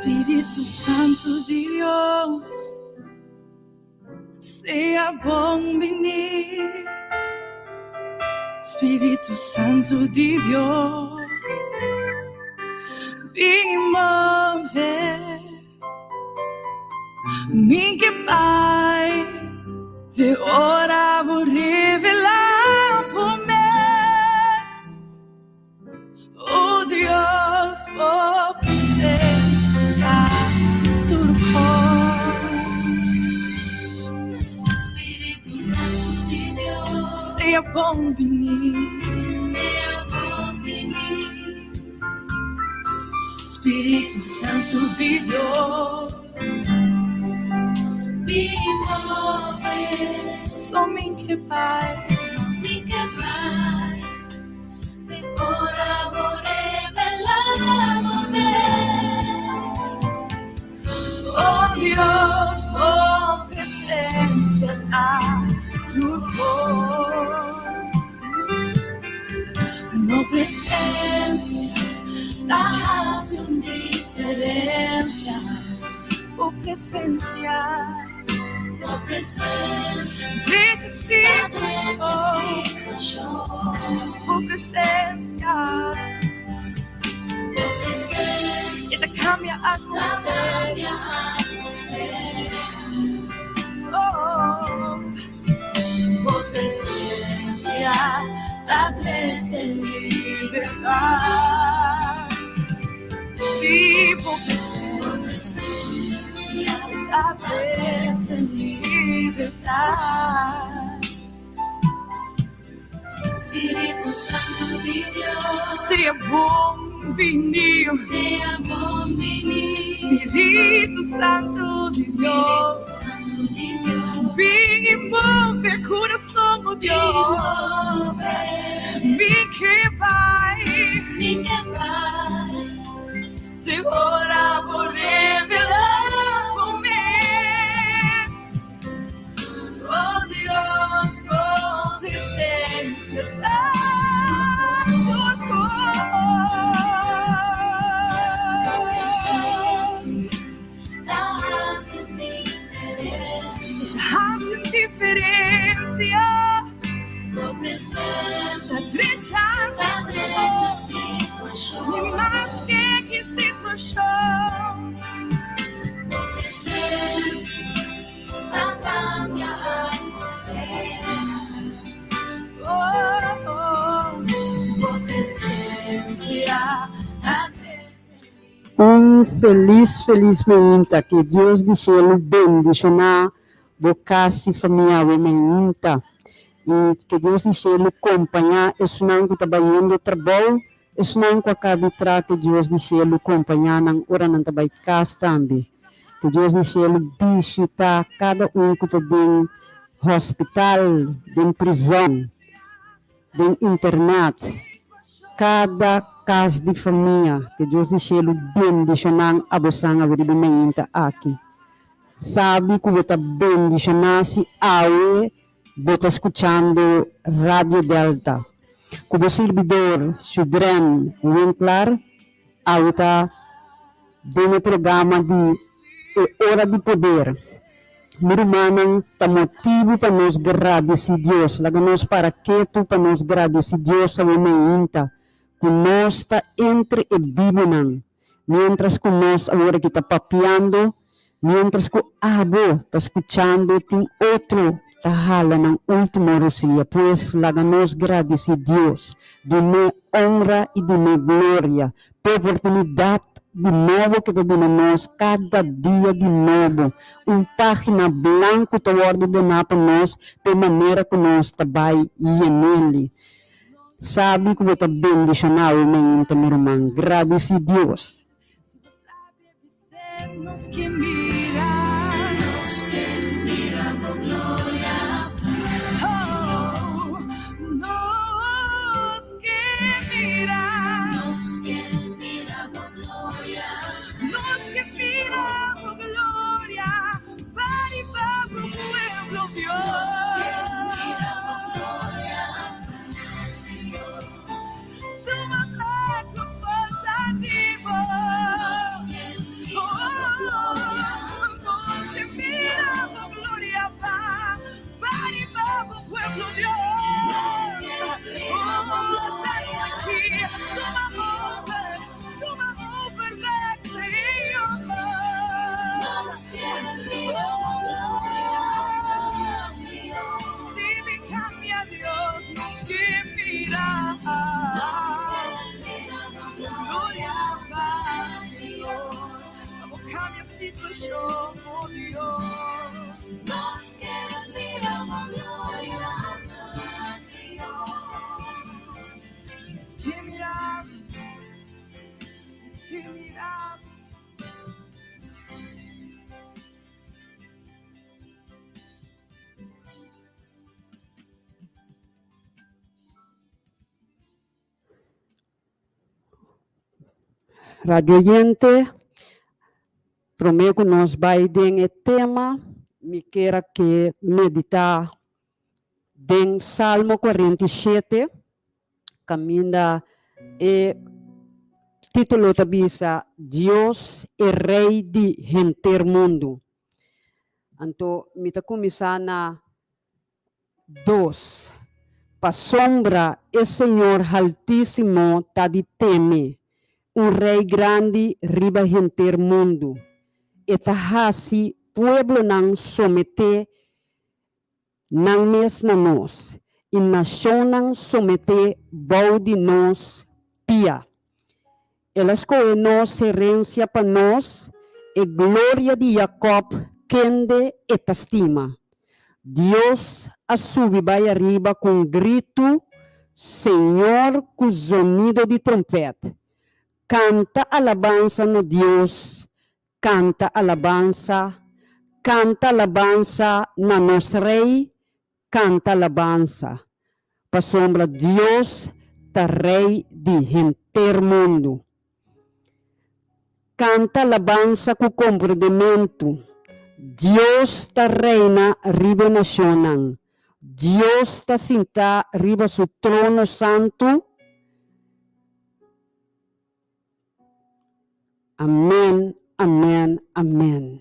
Spiritu Santu di Dios, sea bon bini. Spiritu Santu di Dios, bin move. Mi ke bai te ora bo revelá bo mes. Oh Dios, bo presencia ta tur kos. Spiritu Santu di Dios, Sea bon bini. Sea bon bini. Spiritu Santu di Dios, Bin move. So mi ke bai. Mi ke bai. Te ora bo revelá bo mes. Oh Dios, bo presencia ta tur kos. Bo presencia ta hasi un diferencia. Bo presencia. Bo presencia. Drecha Ta drecha situacion. situacion. Bo presencia. Bo presencia. E ta cambia Ta atmosfera. cambia atmosfera. Oh. Bo presencia ta trece libertad. Sí, bo Bo presencia presencia ta ta trece trece libertad. Spiritu Santu di Dios, Sea bon bini. Sea bon bini. Spiritu Santu di Spiritu Dios, Santu di Dios, bin y move curason, oh Bin Dios. move. Mi ke bai. Mi ke bai. Te ora bo revelá bo mes. Oh Dios, bo presencia ta tur Bo kos. presencia ta hasi un diferencia. Hasi un diferencia. Bo Ta presencia drecha ta drecha situacion. Ni situacion. maske ki situacion. Bo presencia ta cambia atmosfera. Oh, Bo presencia ta trece Un felis felis mainta. Ku Dios di shelu bendishoná bo kas i famia awe mainta. I ku Dios di shelu kompañá esnan ku ta bayendo trabou, esnan ku a kaba di traha, ku Dios di shelu kompañá nan ora nan ta bai kas tambe. Ku Dios di shelu bishitá kada un ku ta den hospital, den prizòn, den internat, kada kas di famia. Ku Dios di shelu bendishoná abosan awe riba e mainta aki. Sabi ku bo ta bendishoná si awe bo ta skuchando Radio Delta. Ku bo sirbidor Shudren Winklaar awe ta den e programa di E Ora di Poder. Mi rumannan, ta motibu pa nos gradisí Dios. Laga nos para ketu pa nos gradisí Dios awe mainta ku nos ta entre e bibunan. Miéntras ku nos awor aki ta papiando, miéntras ku abo ta skuchando, tin otro ta hala nan último rosia. Pues, laga nos gradisí Dios, dun'é onra i dun'é gloria p'e oportunidat di nobo ku e ta duna nos kada dia di nobo. Un página blanku ta wòrdu doná pa nos p'e manera ku nos ta bai yen'el. Sabi ku bo ta bendishoná awe mainta, mi ruman. Gradisí Dios. Si bo sabi bis'é nos ke mira. Nos ke mira bo gloria, Señor. Oh, nos ke mira. Nos ke mira bo gloria, Nos ke mira Señor. bo gloria. Pariba bo pueblo, Dios. Nos ke mira bo gloria, Señor. Tuma bek ku forsa di bo. Nos ke mira situashon, oh Dios. Nos ke mira bo gloria, Señor. Nos ke mira bo, nos ke mira bo. Radio oyente, promé ku nos bai den e tema, mi kier a ke meditá den Salmo 47, kaminda e título ta bisa Dios e Rei di henter mundu. Anto mi ta kuminsá na Dos, pasobra e Señor Haltísimo ta di teme, un Rei grandi riba henter mundu. E ta hasi pueblonan someté nan mes na nos, i nashonnan someté bou di nos pia. El a skohe nos herensia pa nos, e gloria di Jakòb, kende e ta stima. Dios a subi bai ariba ku un gritu, Señor ku zonido di trompèt. Kanta alabansa na Dios, kanta alabansa, kanta alabansa na nos Rei, Kanta alabansa, pasobra Dios ta Rei di henter mundu. Kanta alabansa ku komprendementu, Dios ta reina riba e nashonnan, Dios ta sintá riba su trono santu. Amèn, amèn, amèn.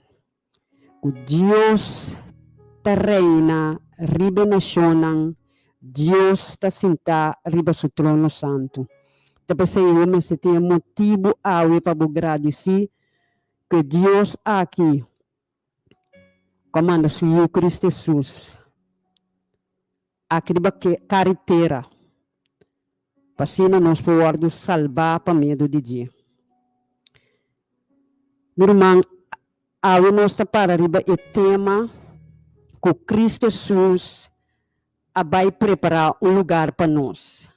Ku Dios ta reina riba e nashonnan, Dios ta sintá riba su trono santu. Ta p'esei bo mester tin e motibu awe pa bo gradisí ku e Dios aki ku a manda su Yu Cristo Hesus aki riba kara i tera pa asina nos por wòrdu salbá pa medio di dje. Mi ruman, awe nos ta para riba e tema ku Cristo Hesus a bai prepará un lugar pa nos.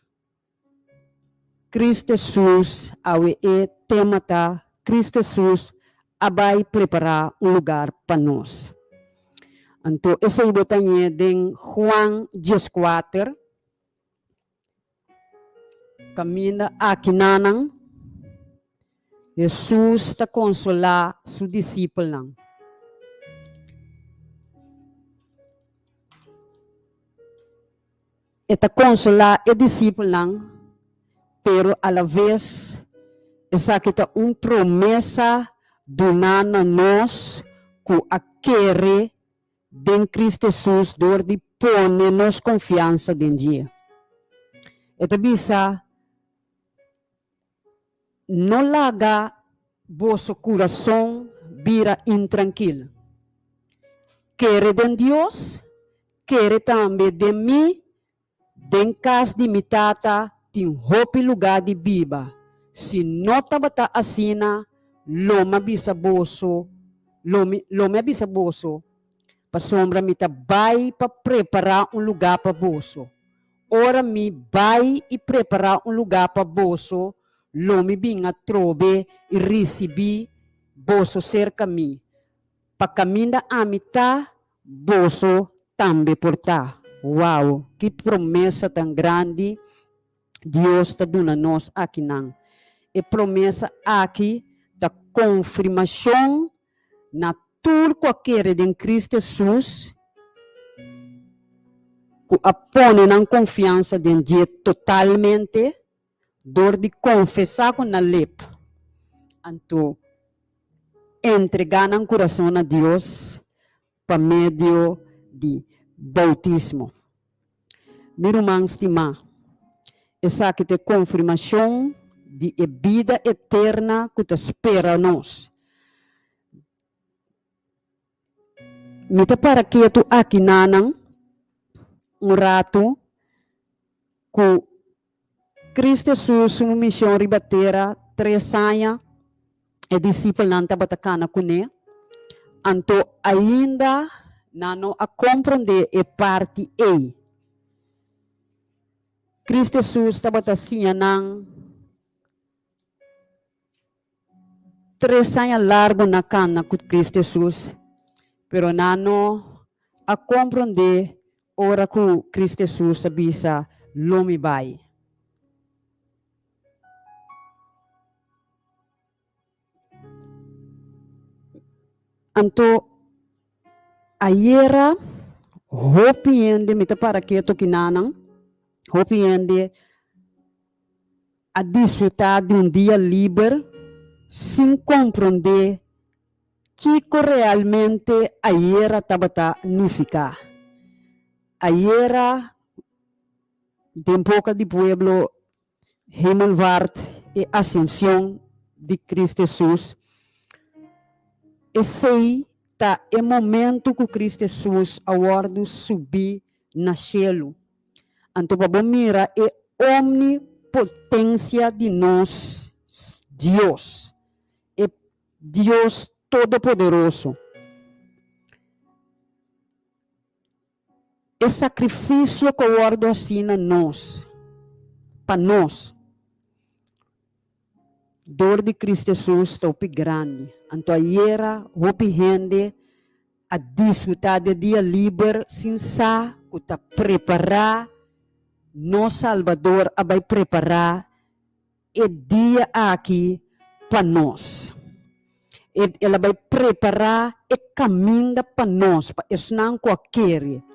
Cristo Hesus, awe e tema ta Cristo Hesus a bai prepará un lugar pa nos. Anto esei bo ta ñe den Juan 14. Kaminda akinanan, Hesus ta konsolá su disipelnan. E ta konsolá e disipelnan, pero alaves esaki ta un promesa duná na nos ku a kere den Cristo Hesus dor di pone nos konfiansa den dje. E ta bisa, No laga boso kurason bira intrankil. Kere den Dios, kere tambe den mi. Den kas di mi Tata tin hopi lugá di biba. Si no tabata asina, lo mi a bisa boso, lo mi, lo mi a bisa boso, pasobra mi ta bai pa prepará un lugá pa boso. Ora mi bai i prepará un lugá pa boso, lo mi bin atrobe i risibí boso serka mi, pa kaminda ami ta, Boso tambe por ta. Wow, ki promesa tan grandi Dios ta duna nos akinan! E promesa aki ta konfirmashon na tur ku a kere den Cristo Hesus, ku a pone nan konfiansa den dje totalmente dor di konfesá ku nan lep, anto entregá nan kurason na Dios pa medio di boutismo. Mi ruman stimá, esaki ta e konfirmashon di e bida eterna ku ta spera nos. Mi ta para ketu aki nanan un ratu ku Cristo Hesus su mision riba tera tres aña e disipelnan tabata kana kuné. Anto ainda nan no a komprondé e parti ei. Kristu Hesus tabata siña nan tres aña largu na kana ku Kristu Hesus, pero nan no a komprondé ora ku Kristu Hesus a bisa, Lo mi bai. Anto ayera hopi hende, mi ta para keto kinanan, hopi hende a disfruta di un dia liber sin comprende kico realmente ayera tabata nifica. Ayera den boca di pueblo Hemelvaart e Asension di Cristo Hesus. Esei ta e momento ku Cristo Hesus a wòrdu subí na shelu. Anto pa bo mira e omnipotensia di nos Dios, e Dios Todopoderoso. E sakrifisio ku a wòrdu hasí na nos, pa nos, dor di Kristu Hesus ta hopi grandi. Anto ayera hopi hende a disfrutá di e dia liber sin sa ku ta prepará nos Salbador a bai prepará e dia aki pa nos. E el a bai prepará e kaminda pa nos, pa esnan ku a kere.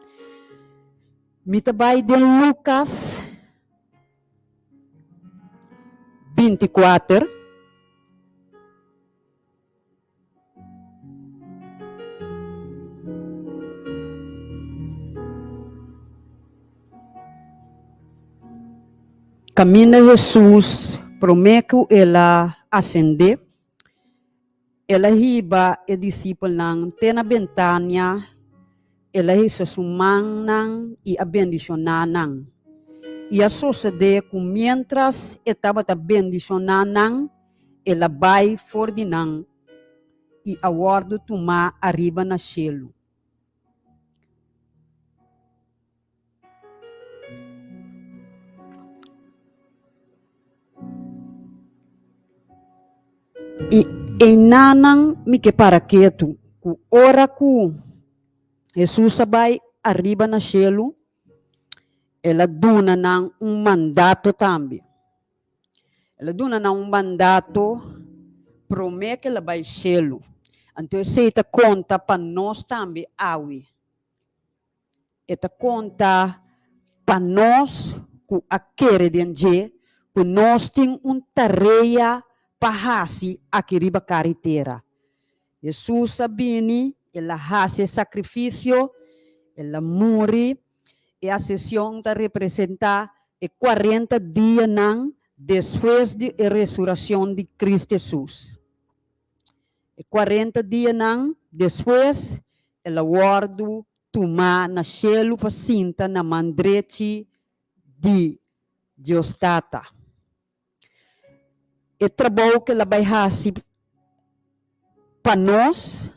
Mi ta bai den Lukas 24. Kaminda Hesus promé ku el a asendé, el a hiba e disipelnan te na Bentania, el a hisa su mannan i a bendishoná nan. I a sosodé ku miéntras e tabata bendishoná nan, El a bai for di nan i a wòrdu tumá ariba na shelu. I einanan mi ke para ketu ku ora ku Hesus a bai ariba na shelu, el a duna nan un mandato tambe. El a duna nan un mandato promé ku el a bai shelu. Anto esei ta konta pa nos tambe awe. E ta konta pa nos ku a kere den dje, ku nos tin un tarea pa hasi aki riba kara i tera. Hesus a bini, el a hasi e sakrifisio, el a muri. E asesion ta representá e kuarenta dianan despues di e resurashon di Kristu Hesus. E kuarenta dianan despues, el a wòrdu tumá na shelu pa sinta na man drechi di Dios Tata. E trabou ku el a bai hasi pa nos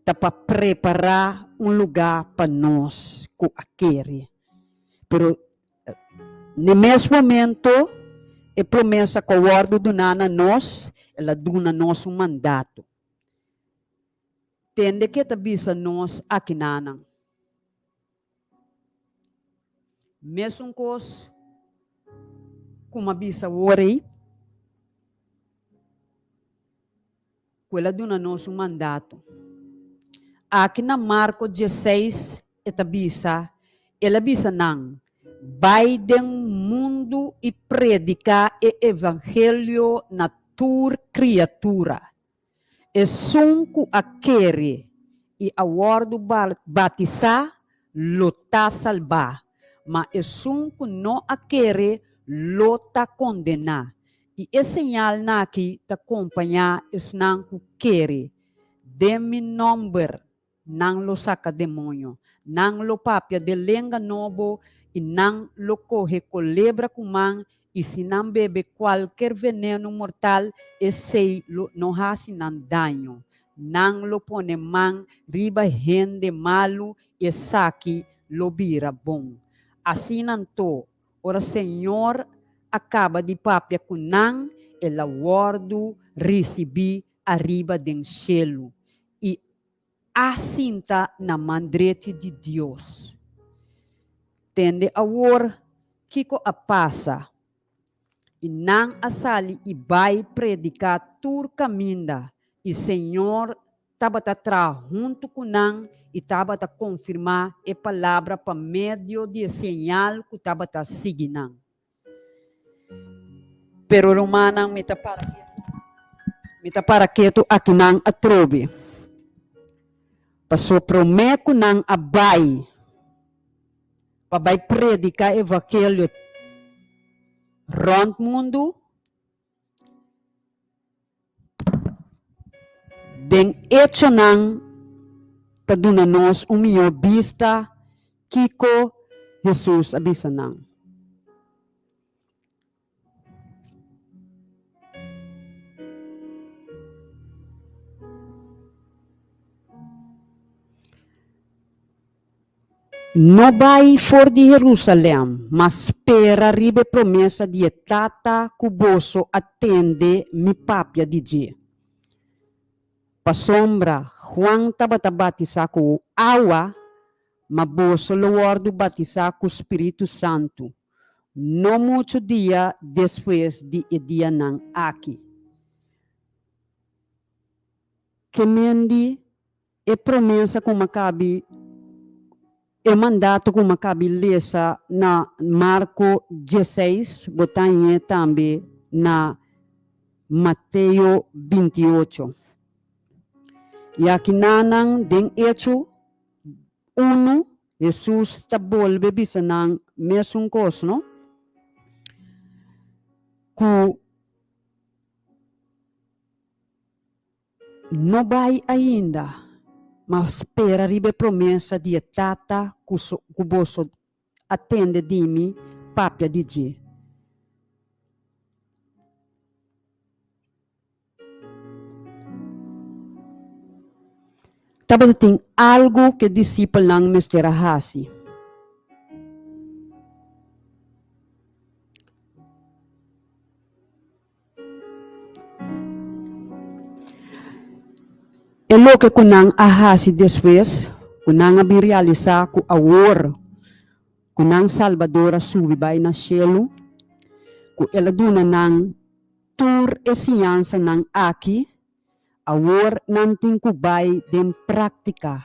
ta pa prepará un lugá pa nos ku a kere. Pero n'e mes momento e promesa ku a wòrdu duná na nos, el a duna nos un mandato. Tende ke ta bisa nos akinanan. Mesun kos ku m'a bisa awor ei, ku el a duna nos un mandato. Aki na Marko diesseis e ta bisa, El a bisa nan, Bai den mundu i prediká e evangelio na tur kriatura. Esun ku a kere i a wòrdu batisá lo ta salbá, ma esun ku no a kere lo ta kondená. I e señalnan aki ta kompañá esnan ku kere, Den mi nòmber Nan lo saka demoño, nan lo papia den lenga nobo i nan lo kohe kolebra ku man i si nan bebe kualker veneno mortal esei lo no hasi nan daño. Nan lo pone man riba hende malu i esaki lo bira bon. Asina anto, ora Señor a kaba di papia ku nan, el a wòrdu risibí ariba den shelu i a sinta na man drechi di Dios. Tende awor kiko a pasa. I nan a sali i bai prediká tur kaminda, i Señor tabata traha huntu ku nan i tabata konfirmá e palabra pa medio di e señal ku tabata sigui nan. Pero rumannan, mi ta para ketu, mi ta para ketu akinan atrobe, pasobra promé ku nan a bai pa bai prediká evangelio rònt mundu, Den echonan ta duna nos un mihó bista kiko Hesus a bisa nan. No bai for di Herusalèm, ma spera riba e promesa di e Tata ku boso a tende mi papia di dje. Pasobra Juan tabata batisá ku awa, ma boso lo wòrdu batisá ku spiritu santu, no muchu dia despues di e dianan aki. Ke mendi E promesa ku Makabi, e mandato ku Makabi lesa na Marko dieseis, bo ta hañ'é tambe na Mateo 28. I akinanan den Echo unu, Hesus ta bolbe bisa nan mesun kos, no? Ku. No bai ainda, ma spera riba e promesa di e Tata ku ku boso a tende di mi papia di dje. Tabata tin algu ku e disipelnan mester a hasi. E loke ku nan a hasi despues ku nan a bin realisá ku awor ku nan Salbador a subi bai na shelu, ku el a duna nan tur e siñansanan aki, awor nan tin ku bai den práktika.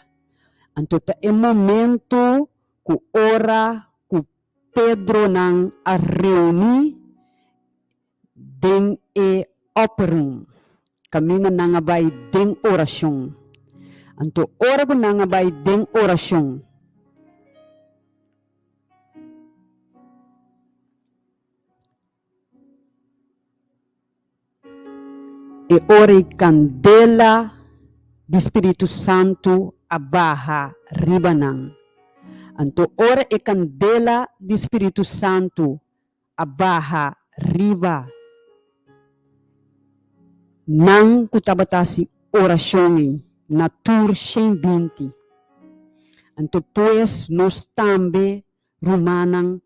Anto ta e momento ku ora ku Pedronan a reuní den e upper room, kaminda nan a bai den orashon. Anto ora ku nan a bai den orashon, E ora ei kandela di Spiritu Santu a baha riba nan. Anto ora e kandela di Spiritu Santu a baha riba nan ku tabata hasi orashon ei na tur 120. Anto pues nos tambe, rumannan,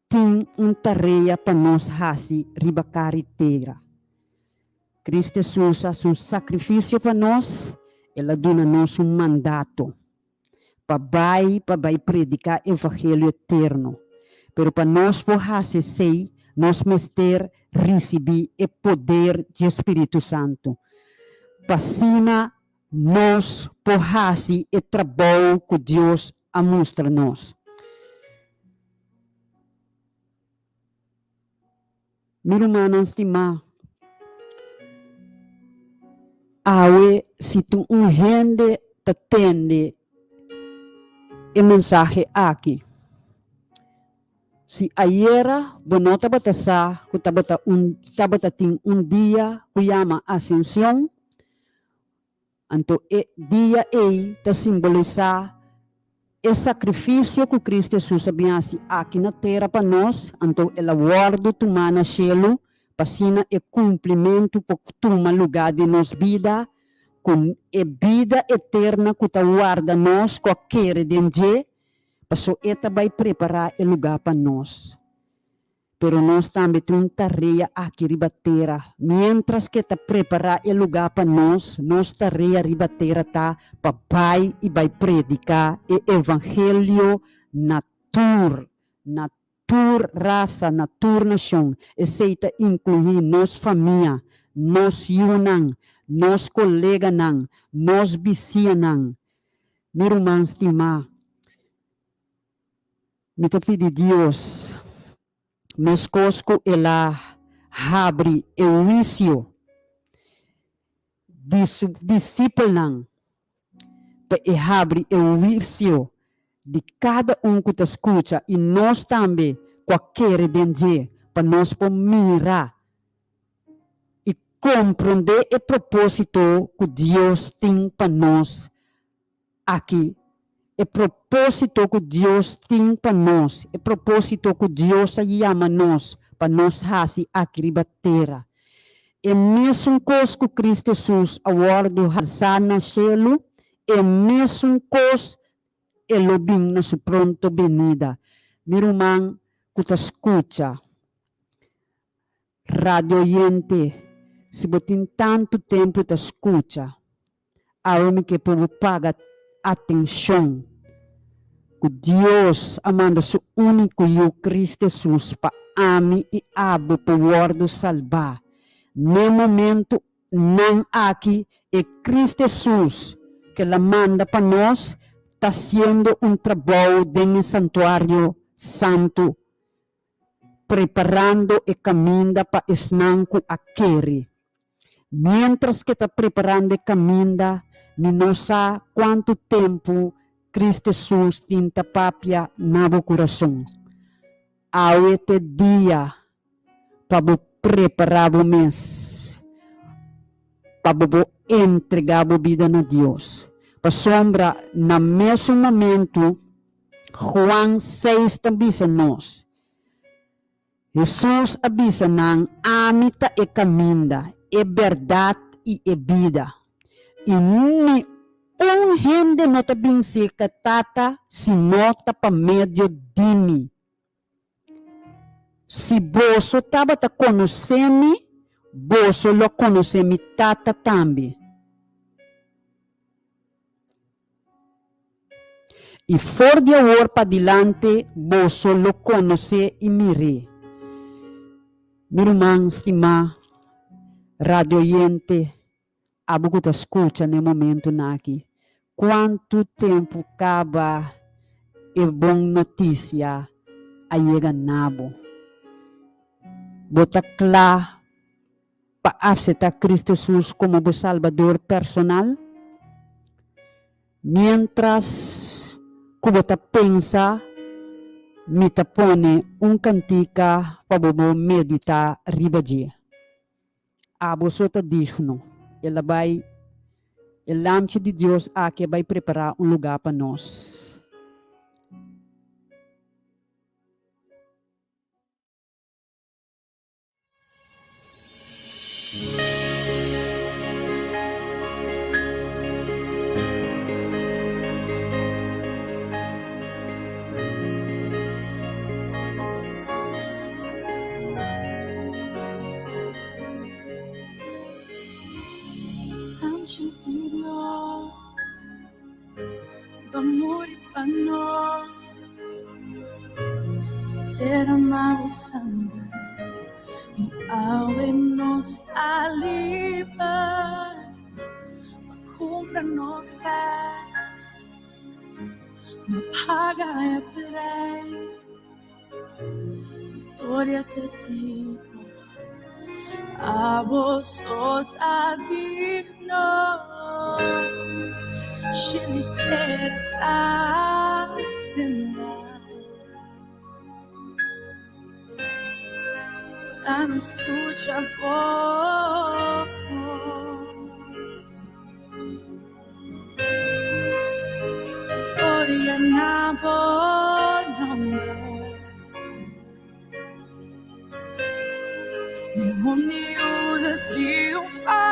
Tin un tarea pa nos hasi riba kari tera. Cristo Hesus a hasi un sakrifisio pa nos, El a duna nos un mandato pa bai pa bai prediká evangelio eterno. Pero pa nos por hasi esei, nos mester risibí e poder dje Spiritu Santu, pa asina nos por hasi e trabou ku Dios a mustra nos. Mi rumannan stimá, awe si tin un hende ta tende e mensahe aki, si ayera bo no tabata sa ku tabata un tabata tin un dia ku yama Asension, Anto e dia ei ta simbolisá e sakrifisio ku Kristu Hesus a bin hasi aki na tera pa nos, anto el a wòrdu tumá na shelu pa asina e kumplimentu por tuma lugá den nos bida. ku e bida eterna ku ta warda nos ku a kere den dje, paso e ta bai prepará e lugá pa nos. Pero nos tambe tin un tarea aki riba tera. Miéntras ku e ta prepará e lugá pa nos, nos tarea riba tera ta pa bai i bai prediká e evangelio na tur, na tur rasa, na tur nashon. Esei ta inkluí nos famia, nos yunan, nos koleganan, nos bisianan. Mi ruman stimá, Mi ta pidi Dios, meskos ku el a habri e huisio di su disipelnan, pa e habri e huisio di kada un ku ta skucha i nos tambe ku a kere den dje, pa nos por mira i komprondé e propósito ku Dios tin pa nos Aki, e propósito ku Dios tin pa nos, e propósito ku Dios a yama nos pa nos hasi aki riba tera. E mesun kos ku Cristo Hesus a wòrdu halsá na shelu, e mesun kos E lo bin na Su pronto benida. Mi ruman ku ta skucha radio oyente, si bo tin tantu tempu ta skucha, Awe mi ke por bo paga atenshon ku Dios a manda su úniko Yu Cristo Hesus pa ami i abo por wòrdu salbá. N'e momentu nan aki e Cristo Hesus ke la manda pa nos ta hasiendo un trabou den e santuario santu preparando e kaminda pa esnan ku a kere. Miéntras ku e ta preparando e kaminda, mi no sa kuantu tempu Cristo Hesus tin ta papia na bo kurason. Awe t'e dia pa bo prepará bo mes pa bo por entregá bo bida na Dios. Pasobra na mesun momentu Juan seis ta bisa nos, Hesus a bisa nan, Ami ta e kaminda, e bèrdat i e bida. I ni un hende no ta bin serka Tata si no ta pa medio di mi. Si boso tabata konosé mi, boso lo konosé mi Tata tambe. I for di awor padilante boso lo konosé i mir'é. Mi ruman stimá, radio oyente, abo ku ta skucha na e momentunan aki, kuantu tempu kaba e bon notisia a yega na bo? Bo ta kla pa aseptá Cristo Hesus komo bo Salbador personal? Miéntras ku bo ta pensa, mi ta pone un kantika pa bo bo meditá riba dje. Abo so ta digno. El a bai, e Lamchi di Dios aki a bai prepará un lugá pa nos. Lamchi di Dios, Bo a muri pa nos. Derama bo sanger i awe nos ta liber pa kumpra nos bek. No paga e prijs, victoria te tipo. Abo so ta digno, shini tera ta tembla. Ora nos skucha bo bos. Gloria na bo nomber. Ningun niu de triunfá.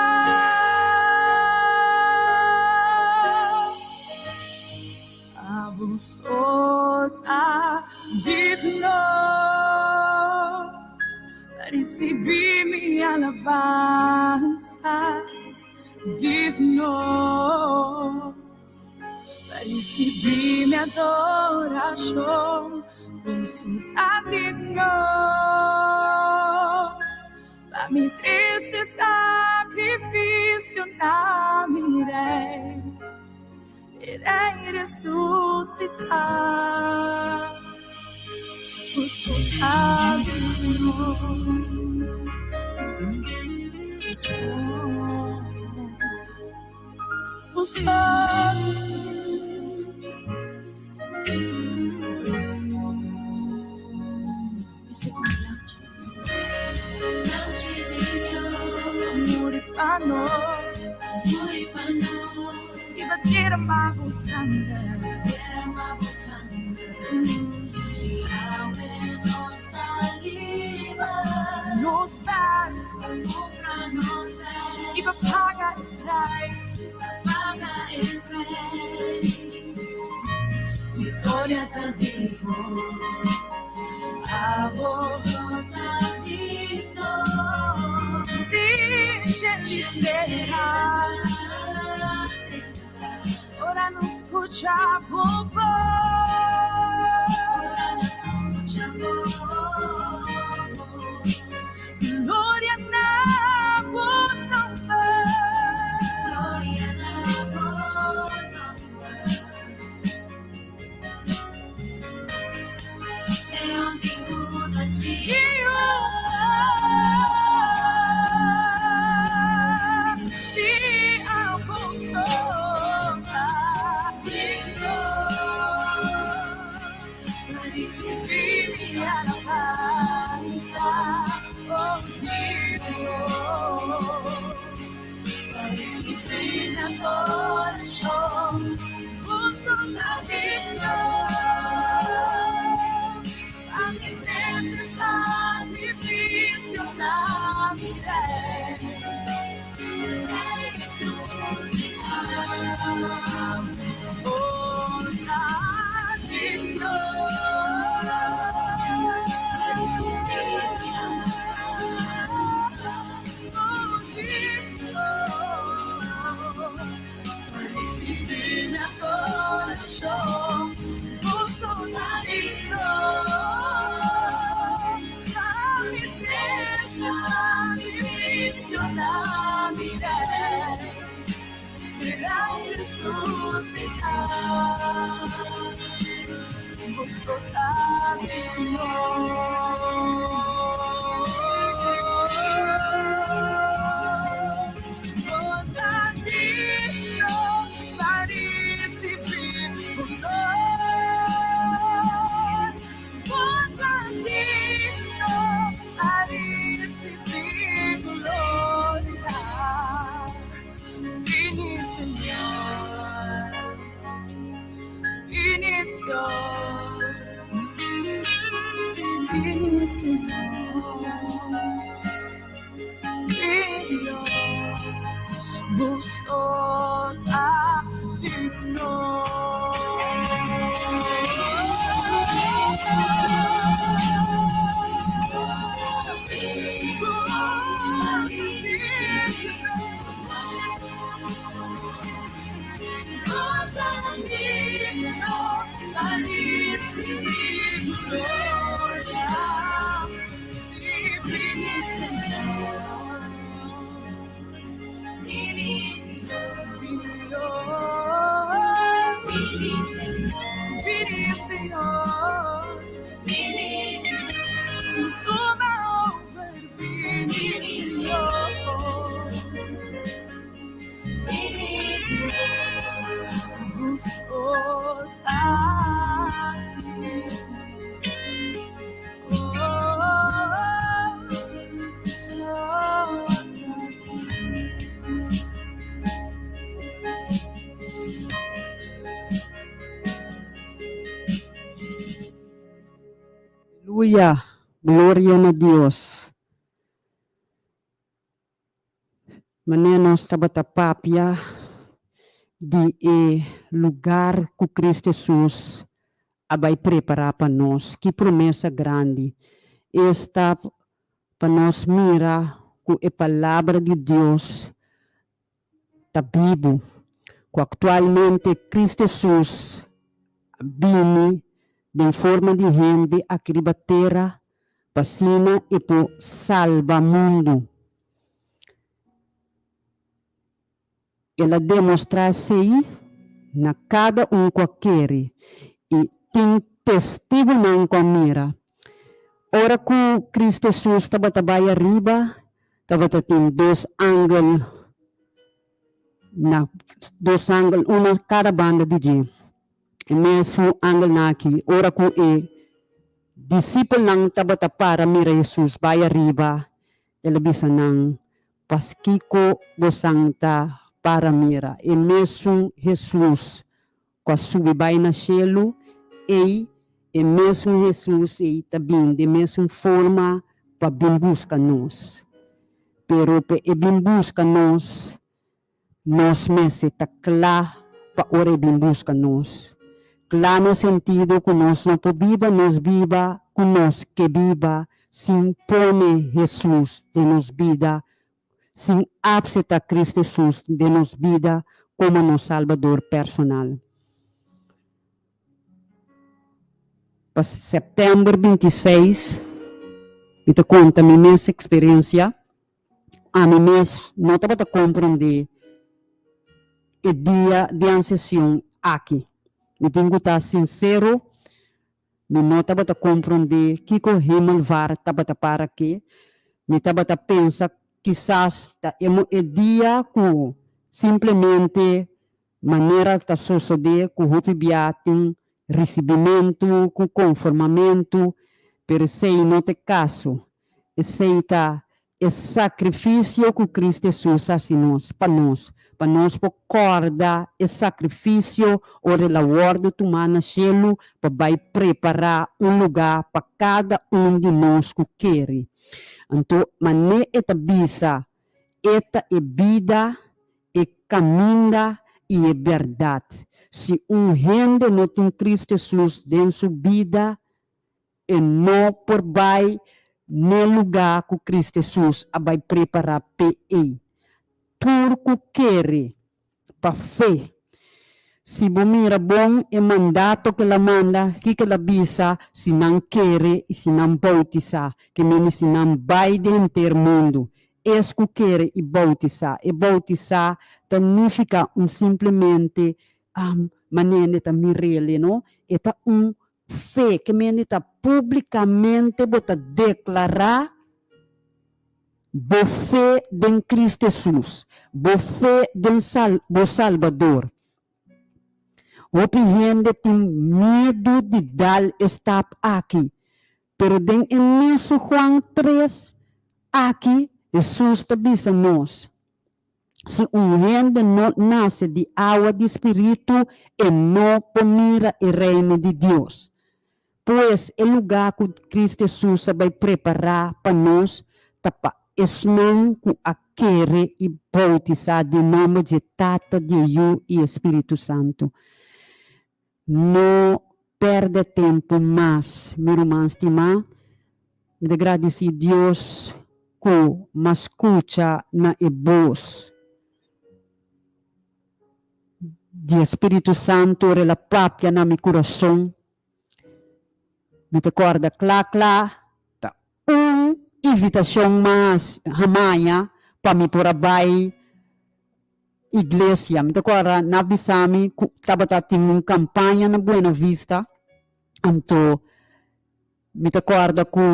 Alabansa digno pa risibí mi adorashon, Boso ta digno pa mi trese sakrifisio na mi Rei, e Rei resusitá. Boso ta digno. Boso ta Bisa ku Lamchi di Dios. Lamchi di Dios. Muri pa nos. Muri pa nos. I b'a derama bo sanger. Derama bo sanger. Awe nos ta liber. Nos pèl. Kumpra nos pèl. I b'a paga e preis. Paga e preis. Viktoria ta di bo. Abo so ta digno. Si, shelu i tera. Ora nan skucha bo bos. Ora nan skucha bo bos. Gloria na bo nòmber. Gloria na bo nòmber. Leon di Huda Triunfa. Si abo so ta digno. Pa risibí mi alabansa. Oh, digno. Pa risibí mi adorashon. Boso ta digno. Pa mi trese sakrifisio na mi Rei. Resusitá. So ta digno. Pa risibí mi alabansa. Oh, digno. Pa risibí mi adorashon. Boso ta digno. Pa mi trese sakrifisio na mi Rei. Rei resusitá. Boso ta digno. Bo ta digno pa risibí honor. Bo ta digno pa risibí gloria. Bini, Señor. Bini, Dios. Bini, Señor. Bini, Dios. Bo so ta digno. Bo ta digno. Bo ta digno pa risibí gloria. Si, bini, Señor. Bini, Bini, Dios. Bini, Señor. Bini, Señor. Bini, Tuma over, bini, Señor. Bini, Bo so ta Oh, so ta digno. Aleluya. Gloria na Dios. Manera nos tabata papia di e lugar ku Kristo Jesus a bai prepará pa nos. Ki promesa grandi. Esta pa nos mira. ku e Palabra di Dios ta bibu, ku aktualmente Kristu Hesus a bini den forma di hende aki riba tera pa asina e por salba mundu. El a demostrá esei na kada un ku a kere i tin testigunan ku a mira. Ora ku Kristu Hesus tabata bai ariba, tabata tin dos angel na dos angel, un na kada banda di dje. E mesun angelnan aki, ora ku e disipelnan tabata para mira Hesus bai ariba, el a bisa nan, Paskiko bosan ta para mira e mesun Hesus ku a subi bai na shelu ei? E mesun Hesus ei ta bin den mesun forma pa bin buska nos. Pero pa e bin buska nos, Nos mester ta kla pa ora e bin buska nos. Kla na sentido ku nos no por biba nos biba ku nos ke biba sin pone Hesus den nos bida, sin apseptá Cristo Hesus den nos bida komo nos Salbador personal. Pa sèptèmber 26 mi ta konta mi mes eksperensia. Ami mes no tabata komprendé e dia di ansesion aki. Mi tin ku ta sinsero, mi no tabata komprendé kiko Hemelvaart tabata para ke. Mi tabata pensa kisas ta e dia ku simplemente manera ta sosodé ku hopi bia tin risibimentu ku konformamentu, pero esei no ta e kaso. Esei ta e sakrifisio ku Kristu Hesus a hasi nos, pa nos, pa nos por kòrda e sakrifisio ora el a wòrdu tumá na shelu pa bai prepará un lugá pa kada un di nos ku kere. Anto, manera e ta bisa, E ta e bida, e kaminda i e bèrdat. Si un hende no tin Kristu Hesus den su bida, e no por bai n'e lugá ku Kristu Hesus a bai prepará p'e ei. Tur ku kere pa fe. Si bo mira bon e mandato ku el a manda, kiko el a bisa si nan kere i si nan boutisá, ke mende si nan bai den henter mundu. Es ku kere i boutisá. E boutisá ta nifiká un simplemente manera ta mir'el, no? E ta un Fe ke mende ta publikamente bo ta deklará bo fe den Cristo Hesus, bo fe den sal bo Salbador. Hopi hende tin miedu di dal e stap aki, pero den e mesun Juan 3 aki Hesus ta bisa nos, Si un hende no nase di awa di spiritu, e no por mira e Reino di Dios. Pues, e lugá ku Kristu Hesus a bai prepará pa nos ta pa esnan ku a kere i boutisá den nòmber dje Tata, dje Yu i e Spiritu Santu. No pèrdè tempu mas, mi ruman stimá. Mi ta gradisí Dios ku m'a skucha na e bos di e Spiritu Santu ora el a papia na mi kurason. Mi ta kòrda kla kla ta un invitashon mas hamaña pa mi por a bai iglesia. Mi ta kòrda nan a bisa mi ku tabata tin un kampaña na Buena Vista, anto mi ta kòrda ku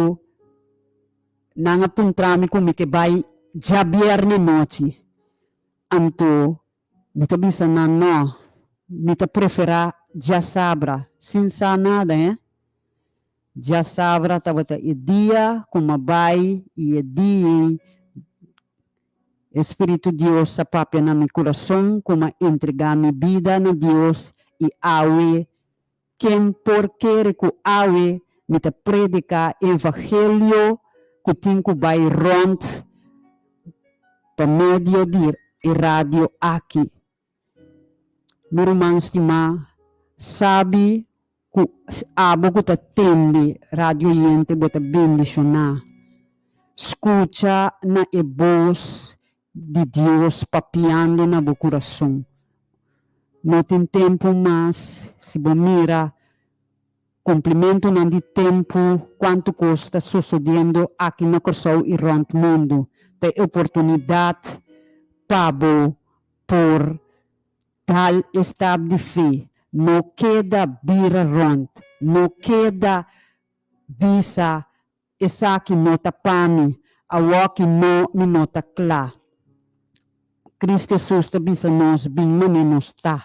nan a puntra mi ku mi ke bai djabièrnè nochi, anto mi ta bisa nan nò, mi ta preferá djasabra, sin sa nada eh. Djasabra tabata e dia ku m'a bai i e dia ei e Spiritu Dios a papia na mi kurason ku m'a entregá mi bida na Dios i awe ken por kere ku awe mi ta prediká evangelio ku tin ku bai rònt pa medio di e radio aki. Mi ruman stimá, sabi ku abo ku ta tende radio oyente bo ta bendishoná. Skucha na e bos di Dios papiando na bo kurason. No tin tempu mas, si bo mira kumplimentunan di tempu kuantu kos ta sosodiendo aki na Kòrsou i rònt mundu. Ta e oportunidat pa bo por dal e stap di fe. No keda bira rònt, no keda bisa Esaki no ta pa mi, awoki no mi no ta kla. Cristo Jesus ta bisa nos bin mane nos ta.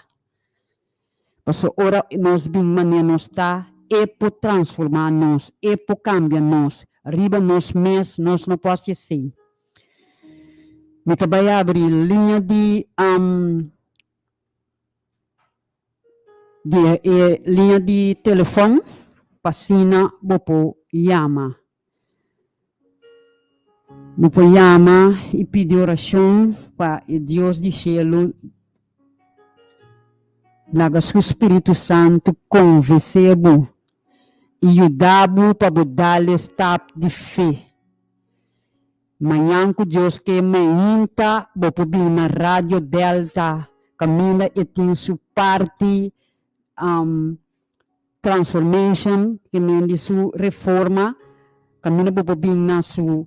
Paso ora nos bin mane nos ta, E por transforma nos, E por cambia nos. Riba nos mes nos no por haci esey. Mi ta bay abri liña di Di e liña di telefòn pa asina bo por yama. Bo por yama i pidi orashon pa e Dios di shelu laga su spiritu santu konvensé bo i yuda bo pa bo dal e stap di fe. Mañan ku Dios ke mainta bo por bin na Radio Delta kaminda e tin su parti transformation ke men di su reforma kaminda bo por bin na su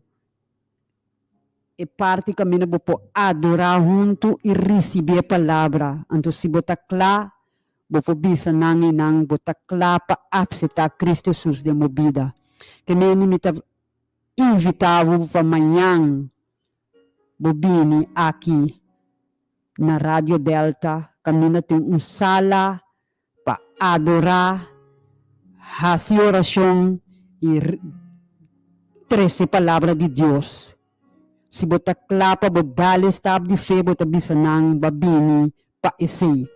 e parti kaminda bo por adora huntu i risibi e palabra. Anto si bo ta kla bo por bisa nan i nan bo ta kla pa apsepta Cristo Jesus den bo bida. Ke men di mi ta Invitá bo pa mañan bo bini aki na Radio Delta kaminda tin un sala pa adorá, hasi orashon i trese palabra di Dios. Si bo ta kla pa bo dal e stap di fe bo ta bisa nan ba bini pa esei.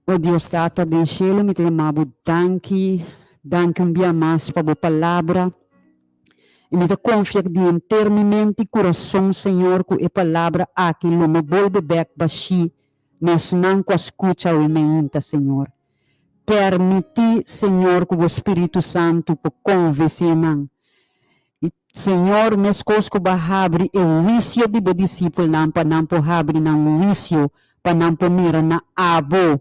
O Dios Tata den shelu, mi ta yama bo danki, danki un bia mas pa bo palabra. I mi ta konfia di henter mi mente i kurason, Señor, ku e palabra aki lo no bolbe bèk bashí na esnan ku a skucha awe mainta, Señor. Permití, Señor, ku bo Spiritu Santu por konvensé nan. I, Señor, meskos ku bo a habri e huisio di bo disipelnan pa nan por habri nan huisio pa nan por mira na abo,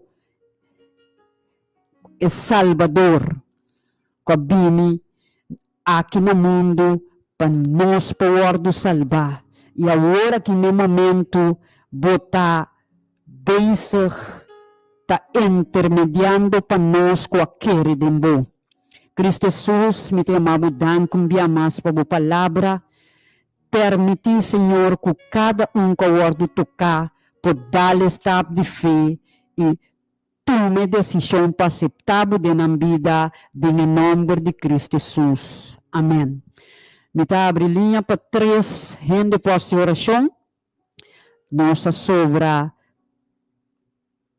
e Salbador ku a bini aki na mundu pa nos por wòrdu salbá. I awor aki n'e momentu bo ta bezig ta intermediando pa nos ku a kere den bo. Cristo Jesus, mi ta yama bo danki un bia mas pa bo palabra. Permití, Señor, ku kada un ku a wòrdu toká por dal e stap di fe i tuma e desishon pa aseptá bo den nan bida den e nòmber di Cristo Jesus. Amèn. Mi ta abri liña pa tres hende por hasi orashon. Nos a sobra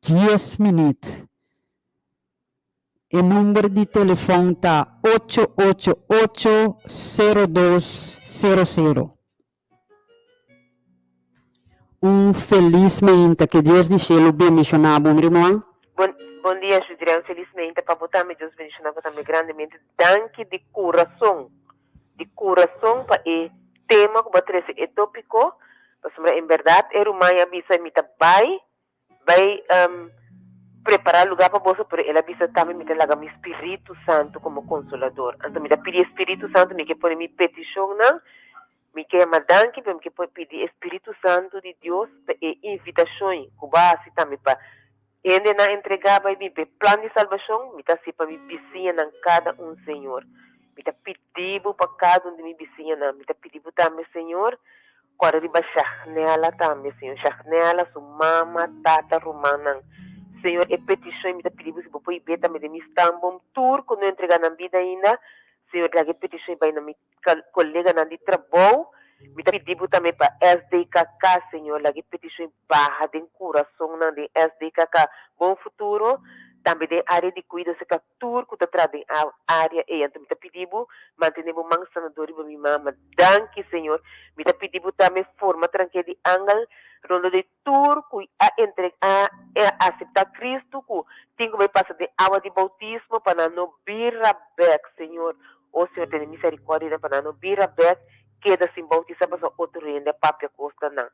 dies minüt. E number di telefòn ta ocho ocho ocho sero dos sero sero. Un felis meinta, ke Dios di shelu bendishoná bo, mi ruman. Bon bon dia Judrian felis meinta pa bo tambe Dios bendishoná bo tambe grandemente danki di kurason di kurason pa e tema ku bo a trese e topiko pasobra en bèrdat e ruman a bisa mi ta bai Bai prepará lugá pa boso, pero el a bisa tambe, Mi ta laga mi spiritu santu komo konsolador. Anto mi ta pidi e spiritu santu, mi ke pone mi petishonnan, mi ke yama danki, pero mi ke pidi e spiritu santu di Dios pa e invitashon ku bo a hasi tambe pa hendenan entregá bai bin pa e plan di salbashon, mi ta hasi pa mi bisiñanan kada un, Señor. Mi ta pidi bo pa kada un di mi bisiñanan. Mi ta pidi bo tambe, Señor, Kòrda riba Shahnela tambe, Señor. Shahnela, su mama, tata, rumannan. Señor, e petishon mi ta pidi bo si bo por ib'é tambe den mi stambom tur ku no entregá nan bida ainda. Señor, laga e petishon bai na mi koleganan di trabou. Mi ta pidi bo tambe pa SDKK, Señor, laga e petishon baha den kurasonnan den SDKK Bon Futuro, tambe den área di kuido serka tur ku ta traha den área ei. Anto mi ta pidi bo, mantené bo man sanador riba mi mama. Danki, Señor. Mi ta pidi bo tambe forma tranke di angel rondó di tur ku a entre a aseptá Kristu ku tin ku bai pasa den awa di boutismo pa nan no bira bèk, Señor. O Señor. tene miserikòrdia di nan pa nan no bira bèk keda sin boutisá pasobra otro hende a papia kos na nan.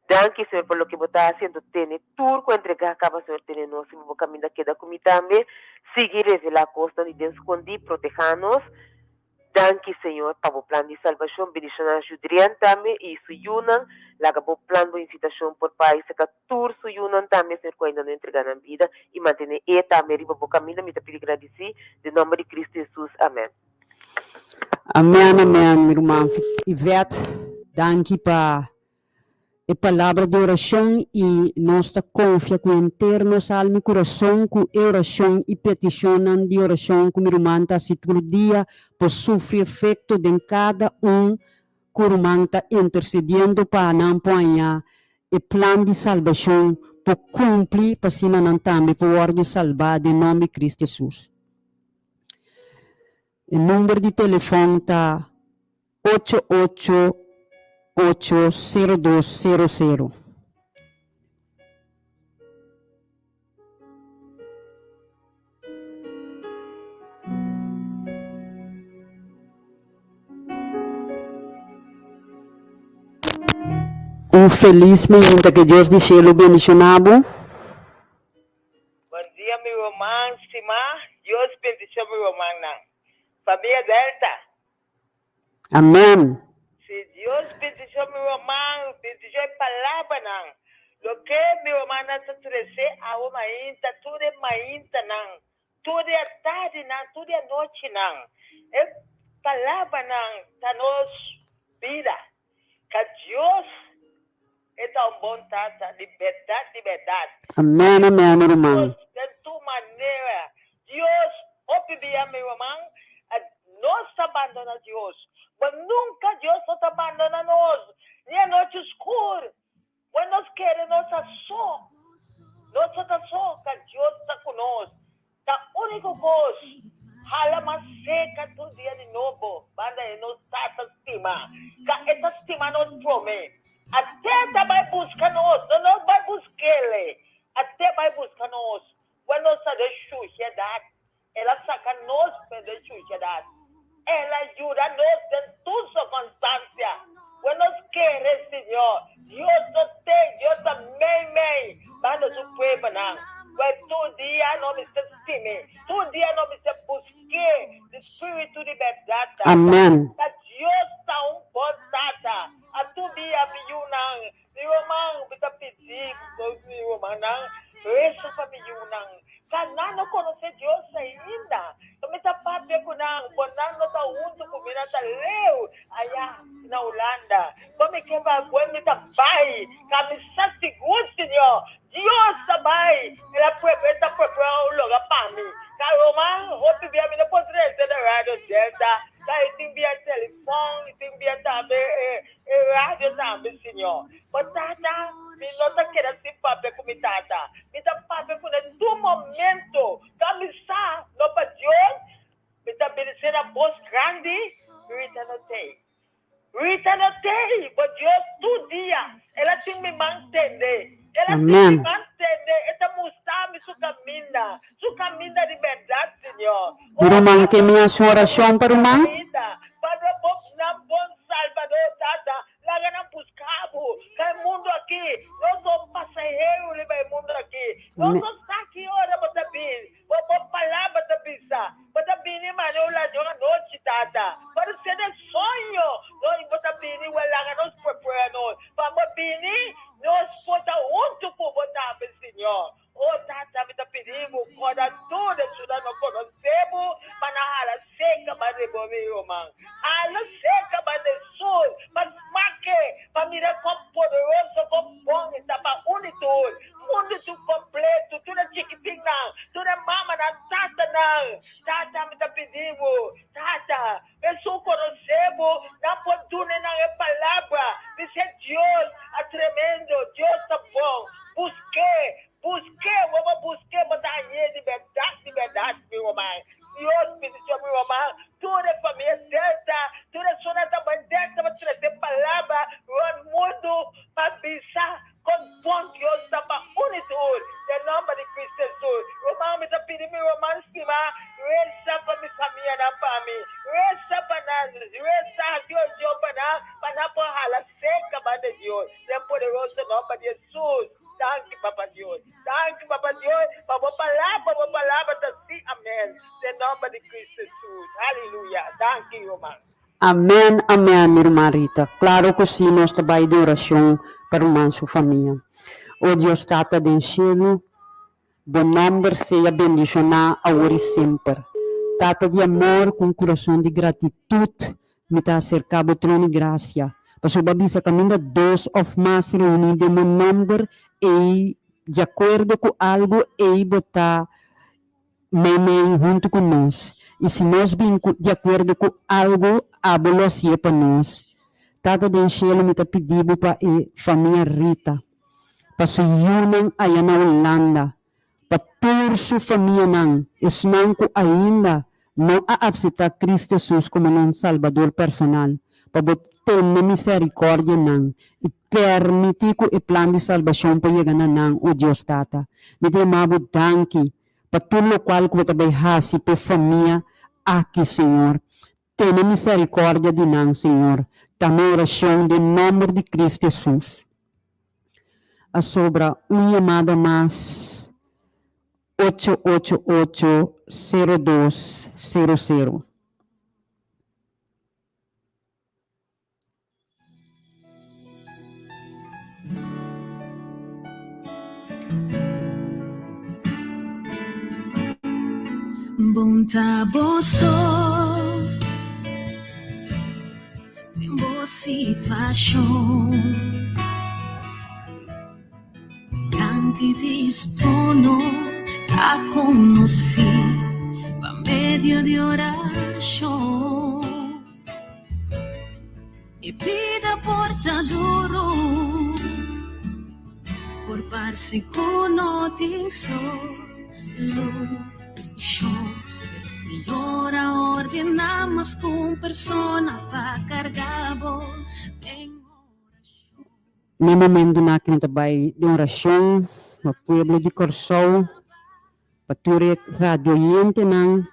Danki Señor pa loke bo ta hasi anto tene tur ku a entregá kaba Señor tene nos riba bo kaminda keda ku mi tambe sigui revelá kosnan di den skondí protehá nos Danki Señor pa bo plan di salbashon bendishoná Judrian tambe i su yunan laga bo plan bo invitashon por bai saka tur su yunan tambe Señor ku ainda no entregá nan bida i mantené e tambe riba bo kaminda mi ta pidi gradisí den nomber di Cristo Jesus amen. Amen amen mi ruman Yvette danki pa e palabra di orashon i nos ta konfia ku henter nos alma i kurason ku e orashon i petishonnan di orashon ku mi ruman ta hasi tur dia por sufri efekto den kada un ku ruman ta intersediendo pa nan por haña e plan di salbashon por kumpli pa asina nan tambe por wòrdu salbá den nòmber di Kristu Hesus. E number di telefòn ta ocho ocho ocho sero dos sero sero. Un felis mainta ke Dios di shelu bendiciona bo. Bon dia mi ruman stima, Dios bendicion mi rumannan. Famia Delta. Amen. Si Dios bendicion mi ruman, bendicion e palabranan. Loke mi rumannan ta trece awe mainta, tur e maintanan, tur e atardinan, tur e anochinan. E palabranan ta nos bida. Ka Dios E ta un bon Tata, di bèrdat, di bèrdat. Amen, amen, mi ruman. Dios den tur manera. Dios, hopi bia, mi ruman, nos ta bandona Dios, but nunca Dios no ta bandona nos, ni anochi skur. Wen nos kere nos ta so, nos no ta so, ka Dios ta ku nos. Ta úniko kos, hala mas serka tur dia di nobo banda e nos Tata stima, ka e ta stima nos promé. Até ta bai buska nos, no nos bai busk'el, até bai buska nos. Wen nos ta den shushedat, el a saka nos for den shushedat. El a yuda nos den tur sirkunstansia. Wen nos kere Señor, Dios no t'ei, Dios ta meimei banda su pueblonan. Pues tur dia nos mester stim'é, tur dia nos mester busk'é di spiritu di bèrdat, Tata. Amen. Ta Dios ta un bon Tata. A tur dia mi yunan, Mi ruman, mi ta pidi mi rumannan resa pa mi yunan. Ka nan no konosé Dios ainda. Mi ta papia ku nan, bo nan no ta huntu ku mi, nan ta leu ayá na Hulanda. Bo mi ke pa buen mi ta bai, ka mi sa sigur, Señor, Dios ta bai, el a prepara, el ta prepara un loga pa mi. Ka ruman, hopi bia mi no por drenta na Radio Delta, ka e tin bia telefon, e tin bia tambe e. E radio tambe, Señor. Bo tata, mi no ta keda sin papia ku mi tata. Mi ta papia ku ne tur momento. Ka mi sa, no pa Dios, mi ta bini sera bos grandi, Rita no tei. Rita no tei, bo Dios tur dia, el a tin mi man tende. El a tin mi Amen. man tende, e ta mustra mi su kaminda, su kaminda di bèrdat, Señor. Mi Oh, ruman ke Tata, mi hasi un orashon pa ruman? Kaminda, Padre bo nan bon Salbador Tata, laga nan busca bo. Ka e mundo aki, nos son pasahero riba e mundo aki. Nos no sa ki ora bo ta bin, bo bo palabra ta bisa. Bo ta bini mane un ladron anochi, Tata. Por ser den soño, nos bo ta bini, wel laga nos prepara nos. Pa bo bini, nos por ta hunto cu bo tambe, Señor. O Tata, mi ta pidi bo, kòrda tur esunnan no konosé bo, pa nan hala seka ba di bo, mi ruman. Hala seka ba di sur, pa smak'é, pa mira kon poderoso, kon bon e ta pa uni tur, mundu tur kompleto, tur e chikitinnan, tur e mamanan, tatanan. Tata, mi ta pidi bo, Tata, esun konosé bo, nan por duna nan e palabra. Bis'é Dios a tremendo, Dios ta bon. Busk'é, busk'é, bo bo busk'é, bo ta hañ'é di bèrdat, di bèrdat, mi ruman. Dios bendicion mi ruman, tur e famia Delta, tur esunnan ta bai Delta pa trese palabra rònt mundu pa bisa kon bon Dios ta pa un i tur, den nòmber di Cristo Jesus. Ruman, mi ta pidi mi ruman stimá, resa pa mi famianan pa mi. Resa. Dios. Den poderoso nòmber di Hesus. Danki, Papa Dios. Danki, Papa Dios, pa bo palabra, bo palabra ta sí, amèn. Den nòmber di Kristu Hesus. Aleluya. Danki, ruman. Amèn, amèn, mi ruman Rita. Klaro ku sí, nos ta bai den orashon pa ruman su famia. O Dios Tata den shelu, Bo nòmber sea bendishoná awor i semper. Tata di amor, ku un kurason di gratitut mi ta aserká Bo trono di grasia, pasobra Bo a bisa kaminda dos òf mas reuní den Bo nòmber, ei di akuerdo ku algu ei Bo ta meimei huntu ku nos. I si nos bin ku di akuerdo ku algu, abo lo hasié pa nos. Tata den shelu, mi ta pidi Bo pa e famia Rita. Pa su yunan aya na Hulanda, pa tur su famianan, esnan ku ainda no a apseptá Cristo Hesus komo nan Salbador personal, pa bo tene miserikòrdia nan i permití ku e plan di salbashon por yega na nan, o Dios Tata. Mi ta yama bo danki pa tur lokual ku bo ta bai hasi p'e famia aki, Señor. Tene miserikòrdia di nan, Señor, ta mi orashon den nòmber di Cristo Hesus. A sobra un yamada mas, ocho ocho ocho sero dos sero sero. Bon ta boso den bo situashon Dilanti di su trono ta konosí pa medio di orashon. E bida por ta duru, por parse ku no tin solushon, pero Señor a ordená mas ku un persona pa karga bo den orashon. Na e momentunan aki mi ta bai den orashon pa pueblo di Kòrsou, pa tur e radioyentenan.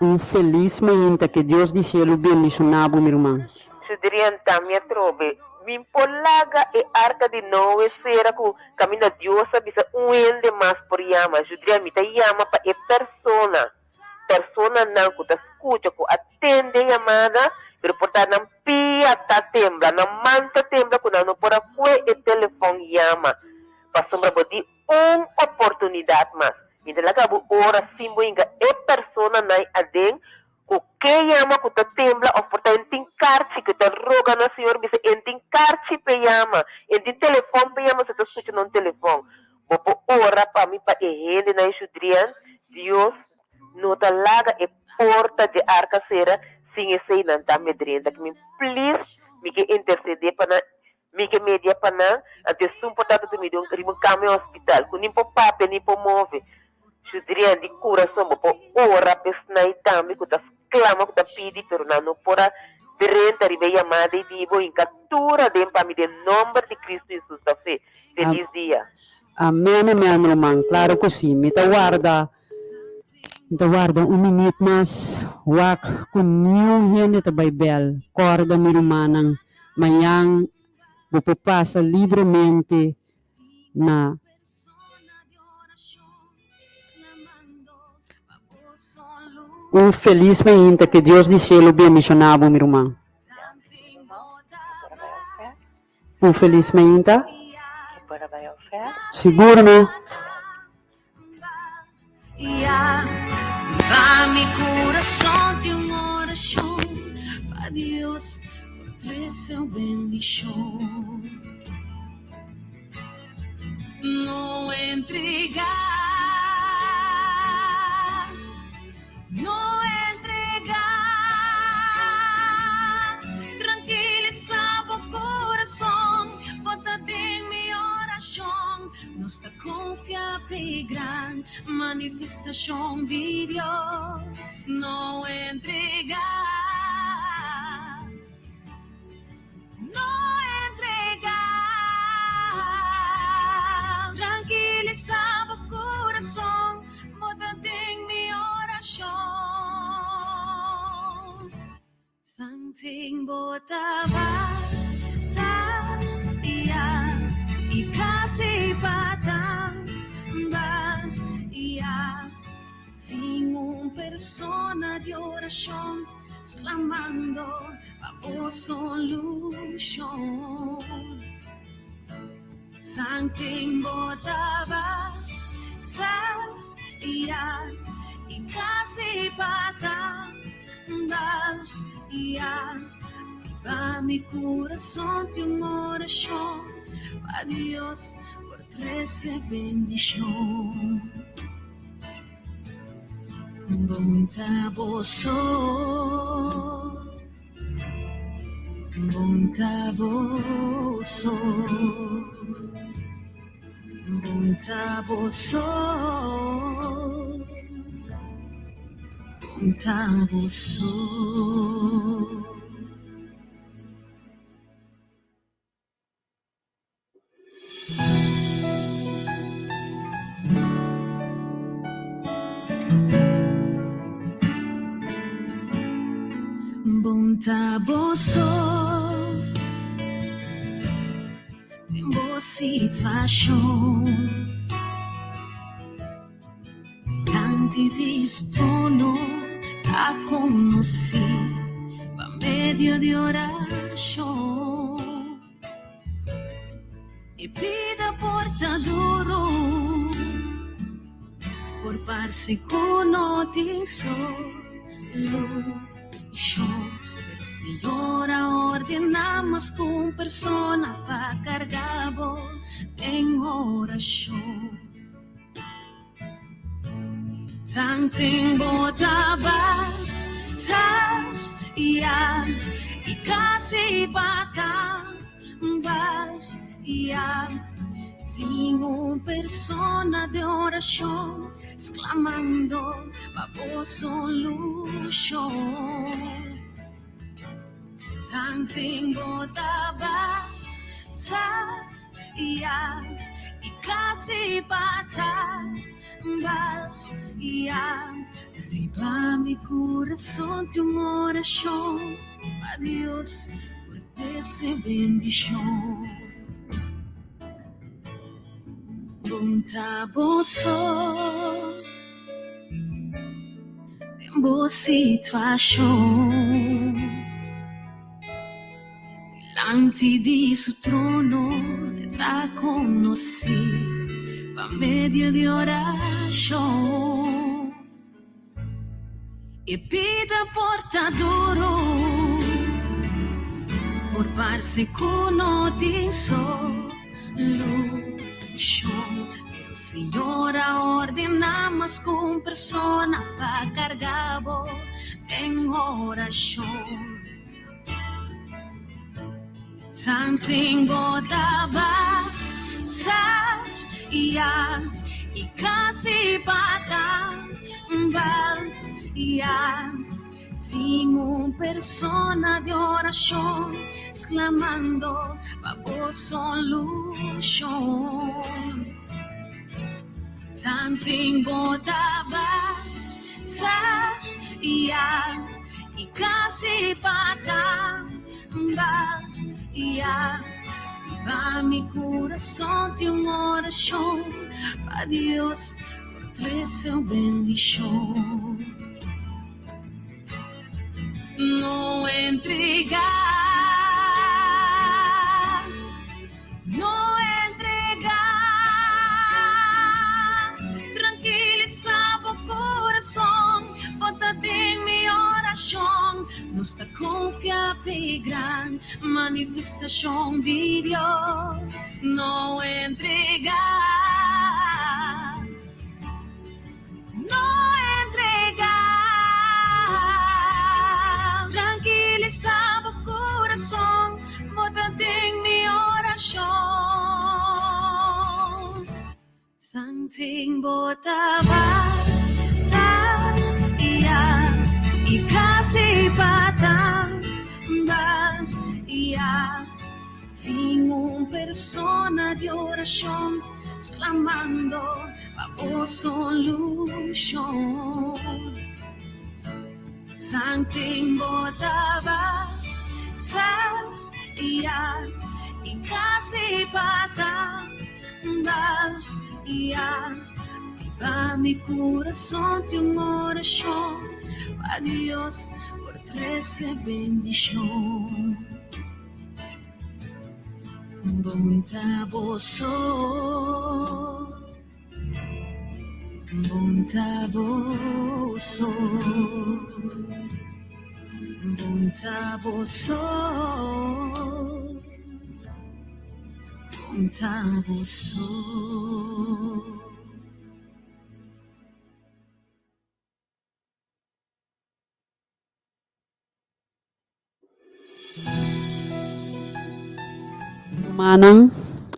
Un felis mainta ke Dios di shelu bendishoná bo mi ruman. Sudrian tambe atrobe, Min por laga e arka di Noe sera ku kaminda Dios a bisa un hende mas por yama. Sudrian, mi ta yama pa e persona, personanan ku ta skucha, ku a tende e yamada, pero por ta nan pia ta tembla, nan man ta tembla ku nan no por a kue e telefòn yama. Pasobra bo di un oportunidat mas. Mi ta laga bo ora sin bo hinka e personanan aden ku ke yama ku ta tembla òf por ta en tin karchi ku ta roga na Señor bisa en tin karchi p'e yama, en tin telefòn p'e yama, si ta skucha na un telefòn. Bo por ora pa mi pa e hendenan shudrian, Dios no ta laga e porta dje arka sera sin eseinan ta medrenta. Ki mi please mi ke intersedé pa nan. Mi ke media pa nan, anto esun por tata dumi den riba un kama e hospital, ku nin por papia ni por move. Shudrian di kurason bo por ora pa esnan tambe ku ta sklama, ku ta pidi, pero nan no por a drenta riba e yamada i di bo hinka tur aden pa mi den nomber di Kristu Hesus ta fe. Felis dia. Amen amen ruman claro cu si mi ta warda mi ta warda un minuut mas wak cu niun hende ta bay bel corda mi rumannan Mañan bo por pasa libremente na. Un felis mainta ke Dios di shelu bendiciona bo mi ruman. Un felis mainta. Sigur no. Confia p'e gran manifestacion di Dios, no entrega, no entrega. Tranquilisa bo corazon, bo ta den mi oracion. Tanten bo tabata ya i kasi pa tambaya Tin un persona di orashon sklamando pa bo solushon. Tanten bo tabata ya i kasi pa tambaya Riba mi kurason tin un orashon pa Dios por trese bendishon. Bon ta bo so, bon ta bo so, bon ta bo so, bon ta bo so. Bon ta bo so den bo situashon Dilanti di su trono ta konosí pa medio di orashon. E bida por ta duru, por parse ku no tin solushon, pero Señor a ordená mas ku un persona pa karga bo den orashon. Tanten bo tabata ya i kasi pa kamba ya Tin un persona den orashon sklamando pa bo solushon. Tanten bo tabata ya i kasi pa tambal ya Riba mi kurason tin un orashon pa Dios por trese bendishon. Bon ta bo so den bo situashon. Dilanti di su trono e ta konosí pa medio di orashon. E bida por ta duru, por parse ku no tin solushon, pero Señor a ordená mas ku un persona pa karga bo den orashon. Tanten bo tabata ya i kasi pa tambal ya Tin un persona di orashon sklamando pa bo solushon. Tanten bo tabata ya i kasi pa tambal ya Riba mi kurason tin un orashon pa Dios por trese un bendishon. No entregá, no entregá. Trankilisá bo kurason, bo ta den mi orashon. Nos ta konfia p'e gran manifestashon di Dios. No entregá. No entregá. Trankilisá bo kurason, bo ta den mi orashon. Tanten bo tabata ya i kasi pa tambal ya. Tin un persona di orashon sklamando pa bo solushon. Santing botaba Ta ya I kasi patambal ya Riba mi kurason tin un orashon Pa Dios por trese bendishon Bon ta boso Bon ta boso Bon ta boso Bon ta boso. Rumannan,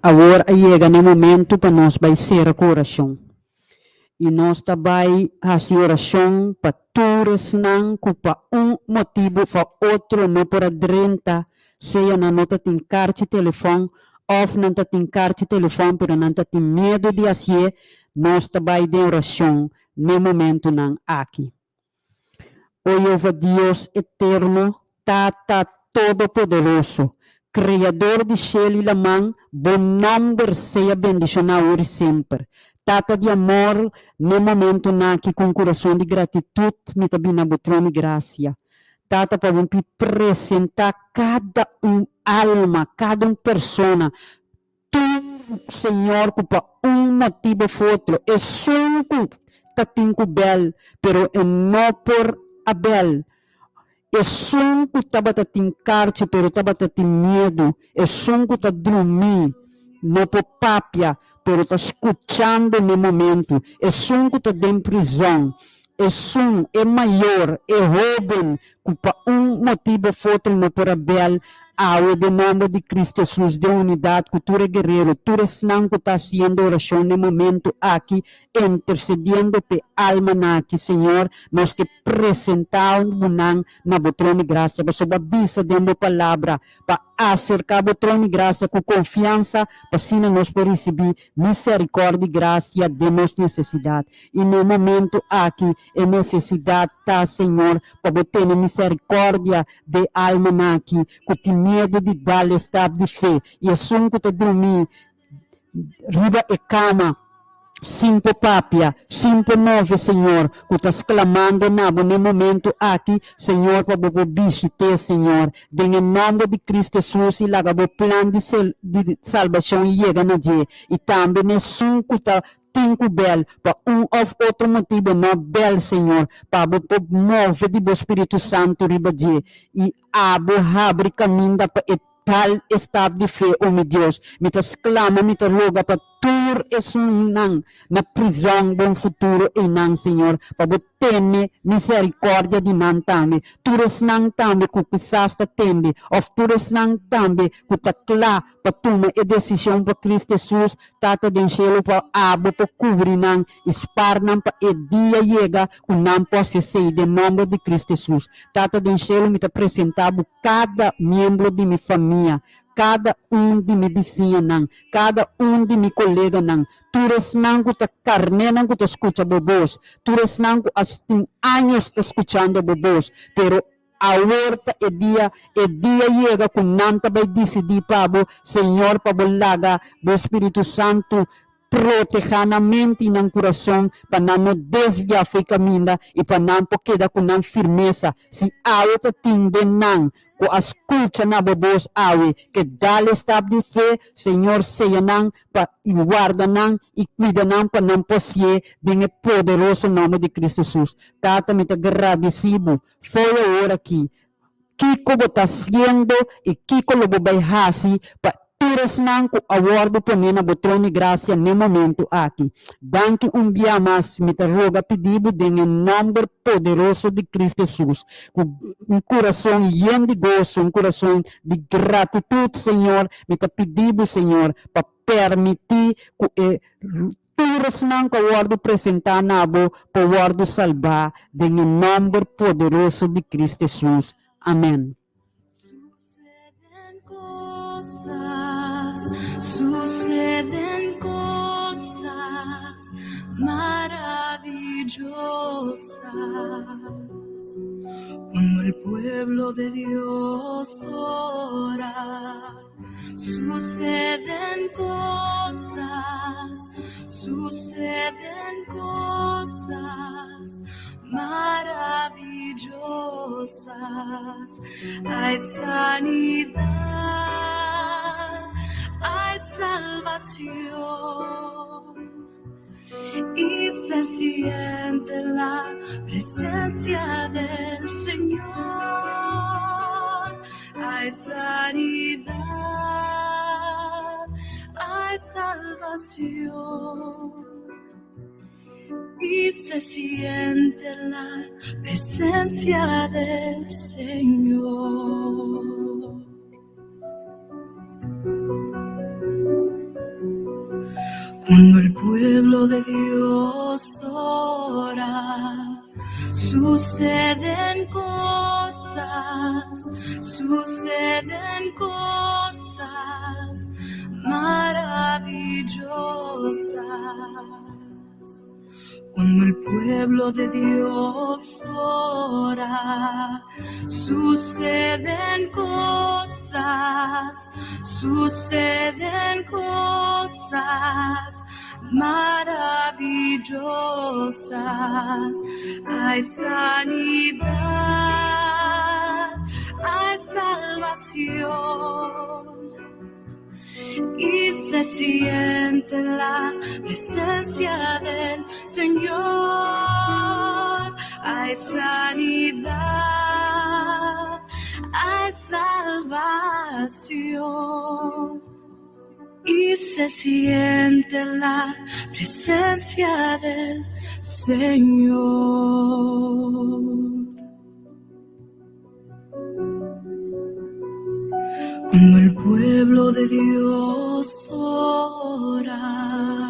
awor a yega n'e momento pa nos bai sera ku orashon. I nos ta bai hasi orashon pa tur esnan ku pa un motibu òf otro no por a drenta, sea nan no ta tin karchi telefòn òf nan ta tin karchi telefòn pero nan ta tin miedu di hasié, nos ta bai den orashon n'e momentunan aki. O Jehová Dios eterno, Tata Todopoderoso, Kreador di shelu i laman, bo nòmber sea bendishoná awor i semper. Tata di amor, n'e momentunan aki ku un kurason di gratitut mi ta bini na bo trono di grasia. Tata, pa bo pi presentá kada un alma, kada un persona, Tur, Señor, ku pa un motibu of otro, esun ku ta tin ku bel, pero e no por a bel, esun ku tabata tin karchi pero tabata tin miedu, esun ku ta drumí, no por papia, pero ta skuchando n'e momentu, esun ku ta den prizòn, esun, e mayor, e hóben, ku pa un motibu of otro no por a bel, awe den nomber di Cristo Jesus den unidat ku tur e guerero, tur esnan ku ta hasiendo orashon n'e momento aki, intersediendo p'e almanan aki, Señor, nos ke presentá bo nan na bo trono di grasia, pasobra bo a bisa den bo palabra pa aserká bo trono di grasia ku konfiansa, pa asina nos por risibí miserikòrdia i grasia den nos nesesidat. I n'e momento aki e nesesidat ta, Señor, pa bo tene miserikòrdia di e almanan aki ku tin miedu di dal e stap di fe i esun ku ta drumí riba e kama sin por papia, sin por move, Señor, ku ta sklamando na bo n'e momento aki, Señor, pa bo por bishit'é, Señor, den e nòmber di Cristo Hesus i laga bo plan di di salbashon yega na dje i tambe n'esun ku ta Tin ku bel pa un òf otro motibu no bel, Señor, pa bo por move di bo Spiritu Santu riba dje i abo habri kaminda pa e tal e stap di fe, o mi Dios. Mi ta sklama, mi ta roga pa tur esunnan na prizòn bon futuro einan, Señor, pa bo tene miserikòrdia di nan tambe, tur esnan tambe ku kisas ta tende òf tur esnan tambe ku ta kla pa tuma e desishon pa Cristo Hesus, Tata den shelu pa abo por kubri nan i spar nan pa e dia yega ku nan por hasi esei den nomber di Cristo Hesus. Tata den shelu mi ta presenta bo kada miembro di mi famia, kada un di mi bisiñanan, kada un di mi koleganan, tur esnan ku ta karnénan ku ta skucha bo bos, tur esnan ku a tin años ta skuchando bo bos, pero Awor ta e dia, e dia yega ku nan ta bai disidí pa bo, Señor, pa bo laga bo Spiritu Santu protehá nan mente i nan kurason pa nan no desviá fo'i kaminda i pa nan por keda ku nan firmesa. Si awe ta tin den nan ku a skucha na bo bos awe, ke dal e stap di fe, Señor, seya nan pa i warda nan i kuida nan pa nan por sié den e poderoso nòmber di Cristo Hesus. Tata, mi ta gradisí bo Fo'i awor aki, kiko bo ta hasiendo i kiko lo bo bai hasi pa tur esnan ku a wòrdu poné na bo trono di grasia n'e momentu aki? Danki un bia mas, mi ta roga pidi bo den e nòmber poderoso di Cristo Hesus, ku un kurason yen di goso, un kurason di gratitut, Señor, mi ta pidi bo, Señor, pa permití ku e Tur esnan ku a wòrdu presentá na bo por wòrdu salbá den e nòmber poderoso di Cristo Hesus. Amèn. Suceden cosas, suceden cosas maravillosas. Cuando el pueblo de Dios ora, suceden cosas, suceden cosas maravillosas. Hay sanidad, hay salvación y se siente la presencia del Señor. Hay sanidad, hay salvación y se siente la presencia del Señor. Cuando el pueblo de Dios ora, suceden cosas, suceden cosas maravillosas. Cuando el pueblo de Dios ora, suceden cosas, suceden cosas maravillosas. Hay sanidad, hay salvación y se siente la presencia del Señor. Hay sanidad, hay salvación y se siente la presencia del Señor. Cuando el pueblo de Dios ora.